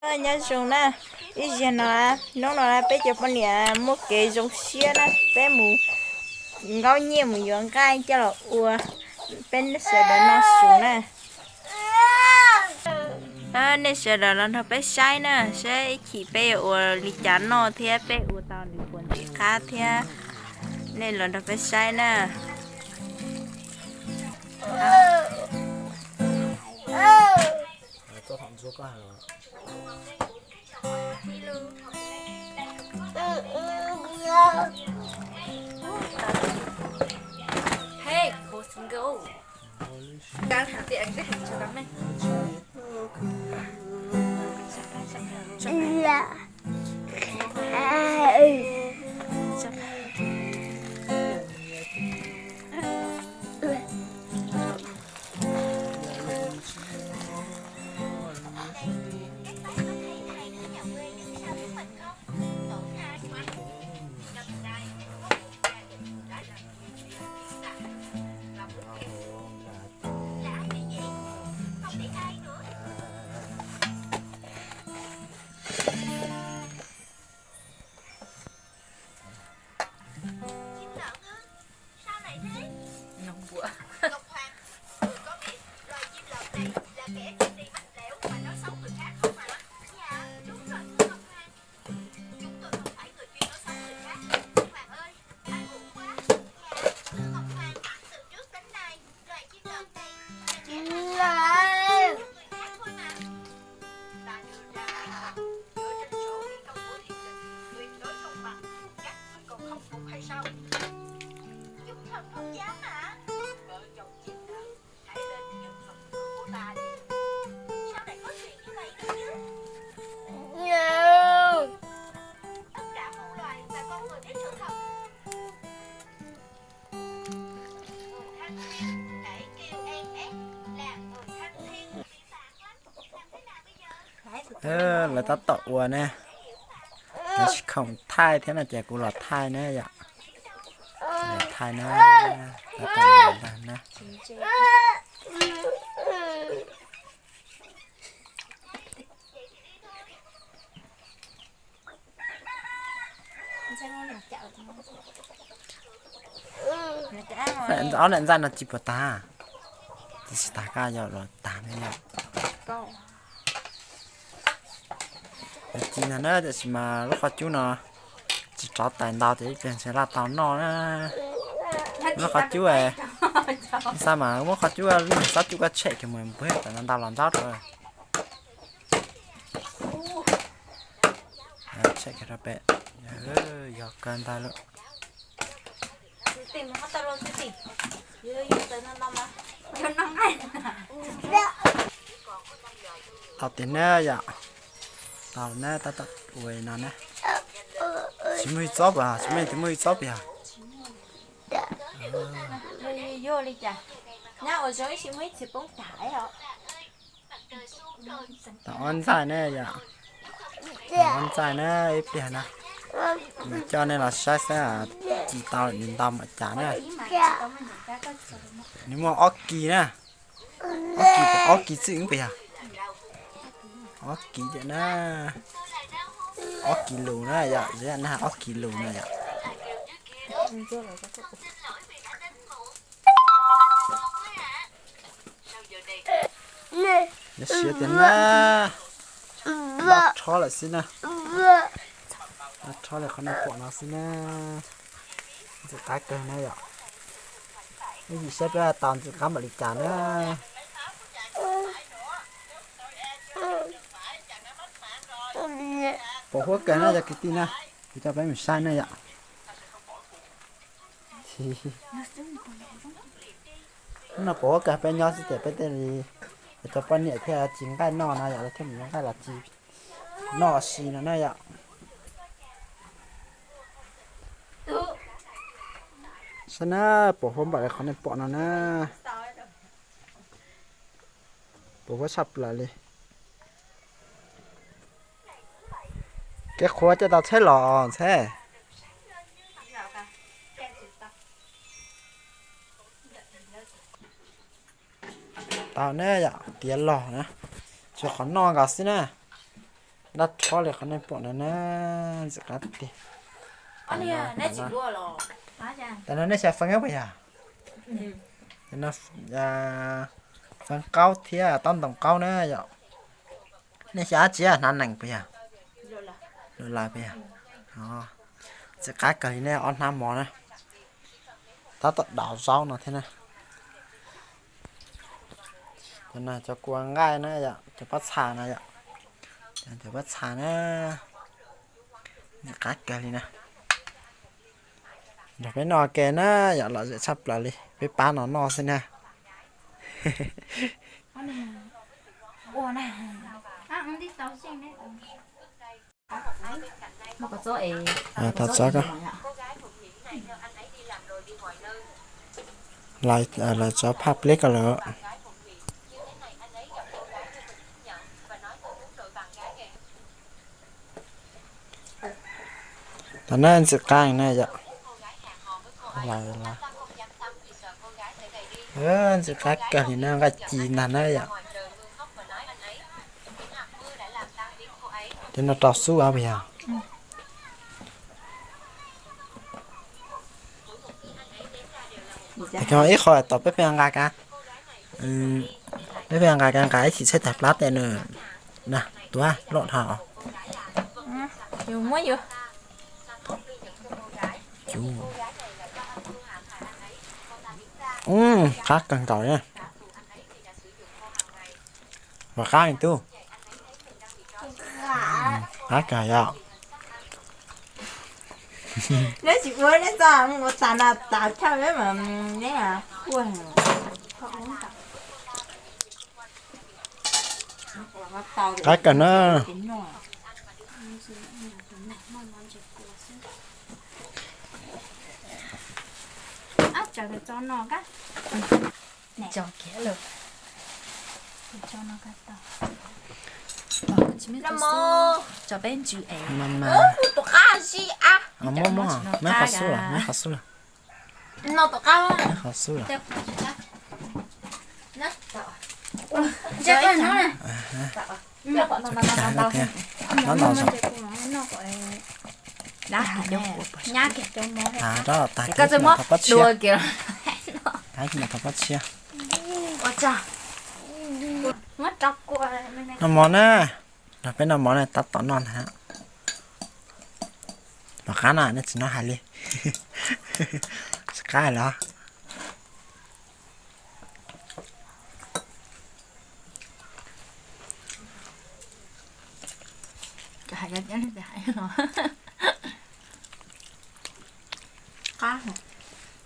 Nyob zoo na, ib zaug no, hnub no peb cov poj niam muaj kev zoo siab na, peb mus nkaub nyiaj mus yuav nqaij coj los ua, peb sawv daws noj su na. Nej sawv daws los nrog peb saib na, saib ib chim peb yuav ua li cas noj thiab peb ua tau nws puas ntxim qab thiab. Nej los nrog peb saib na. Lawv tab tom ua ne, lawv tsis khoom thaij thiab no ces kuv los thaij ne yom. Los thaij na, tab tom ua ntag na. Ob niam ntxaij no tsis puas tag, tsis tag koj yog los tag ne yom. Ci ntag na, tiam sis mas lub qhov cub no tsis rov tais ntau ces ib pliag ntshe laj tau noj na. Lub qhov cub, xav mas muab qhov cub, lub xob cub koj tshem kiag mus puag tam ntau los ntau rau. Tshem kiag rau pem, yog kawg ntag lawm. Tau tiag na yom. Tau na, tab tom ua no na. Tsis muaj ib txob puas, tsis muaj tus muaj ib txob puas yog. Tau ob ntxaij na yom. Tau ob ntxaij na, ib pliag na. Nws coj nej los saib xwb, ci tau lawm nws ntau npaum cas na. Nws muaj ob kis na. Ob kis, ob kis txwj puas yog? Ob kis tiag na. Ob kis lus na yom, na ob kis lus na yom. Yog siav tiag na. Loj rho lawm xwb na. Loj rho li qhov nej pom no xwb na. Ntxim qab kawg na yom. Ib yim saib peb tau ntxim qab npaum li cas na. Pos huab kawg na yog kwv tij na. Kuv coj peb mus saib na yom. Hnub no pos huab kawg peb nyob xwb ces peb thiaj li, cov poj niam thiaj tsis nqaij noj no yom, lawv thiaj mus yuav nqaij los tsis noj si no na yom. Saib na, pos huab npaum li qhov nej pom no na. Pos huab tshaj plaws li. Kev qhuav coj tau tsheb los tsheb. Tau ne yom, tiav los na. Tsuas qhov noj nkaus xwb na. Tab thob li qhov nej pom no na, ntxim qab tiag. Tam no nej xyav feeb puas yog? Feeb qaub thiab taub ntoos qaub na yom. Nej xyav dab tsi, hnav nees puas yog? Lus lawv puas yog? Ntxim qab kawg li nej, ob hnab mov na. Tab tom daus zaub no thiab na. Cov no cov kua nqaij na yom, cov pob txha na yom. Cov pob txha na, ntxim qab kawg li na. Nrog peb noj ke na yom, lom zem tshaj plaws li, peb pab no noj xwb na. Tau txob ko. Lawv txob phaj pleb ko lawm. Tam no ntxim qab na yom. Ntxim qab kawg li na, nqaij ci ntag na yom. Cov no rau xub puas yog? Ib qho tom peb pheej nqa ka, peb pheej nqa ka nqa ib chim txhais tag plab tes nws tuav loj dhau. Qab kawg nkaus na. Vam qab li tub. Qab kawg yom. Neb tsis ua neb txoj mus ua tas no tas chawj neb mas neb kuaj. Qab kawg na. Muab, muab, muab qhov xub lawm, muab qhov xub lawm. Qhov xub lawm. Nyob no, tag kis no thov pob tshiab. Tag kis no thov pob tshiab. Noj mov na, nrog peb noj mov na, tab tom noj ntag. Vam qab na, nej tsis noj hais li. Tsis qab los.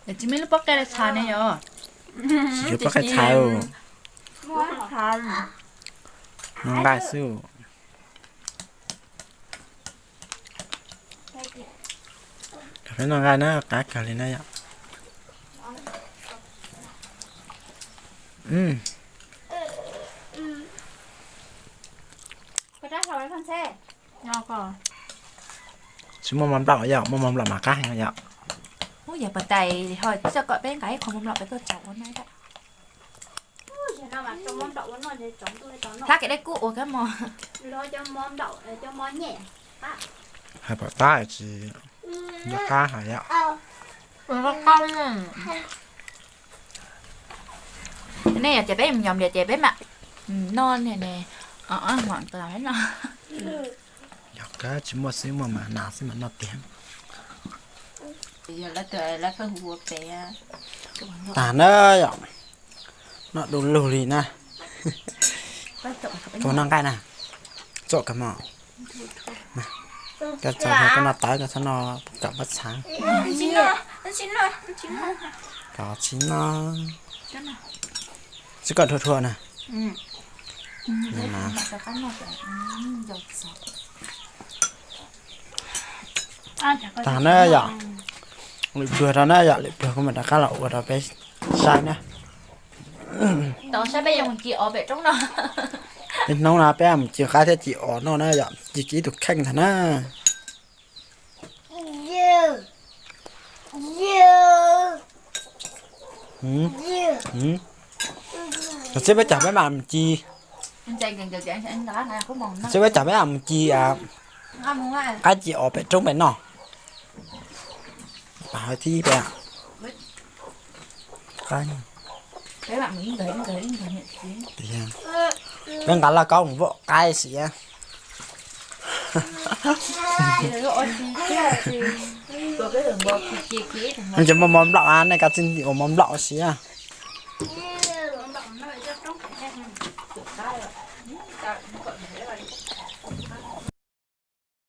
Tsis muaj lub pob qe txhais ne yom. Tsis yuav pob qe txhais. Noj nqaij xwb. Peb noj nqaij na, qab kawg li na yom. Tsis muaj mov nplaum yom, muaj mov nplaum mas qab heev yom. Ub, yog pas tais ho txoj kom peb nqa ib qho mov nplaum peb tuaj tsaus ua na. Hlab kev dej kub ua kab mos. Hais pom tab tsis nco qab hais yom. Nej yog tias peb mus yos nplias ces peb mam noj ne, mam tas peb noj. Yog kab tsis muaj xwb, muaj mas nas xwb mas noj tiag. Tag na yom, noj du lug li na. Koj noj nqaij na, txom kawg mos. Koj txog koj noj tawv, koj txhob noj kom pob txha. Koj tsis noj, tsis kom dhua dhua na. Tag na yom, lwm pluag rau na yom, lwm pluag kuv mam rov qab los ua rau peb saib na. Tau saib peb yuav mus ci os pem roob no. Ib hnub no peb mus ci qaib thiab ci os noj na yom, ci kiag ib tug kheej ntag na. Koj txiv peb cog peb mam mus ci. Xib peb cov peb mus ci qaib ci os pem roob pem no. Thib peb. Peb nqa lauj kaub mus vom qaib siav. Tseem muaj mov nplaum, nej kav tsij ntim ua mov nplaum siav.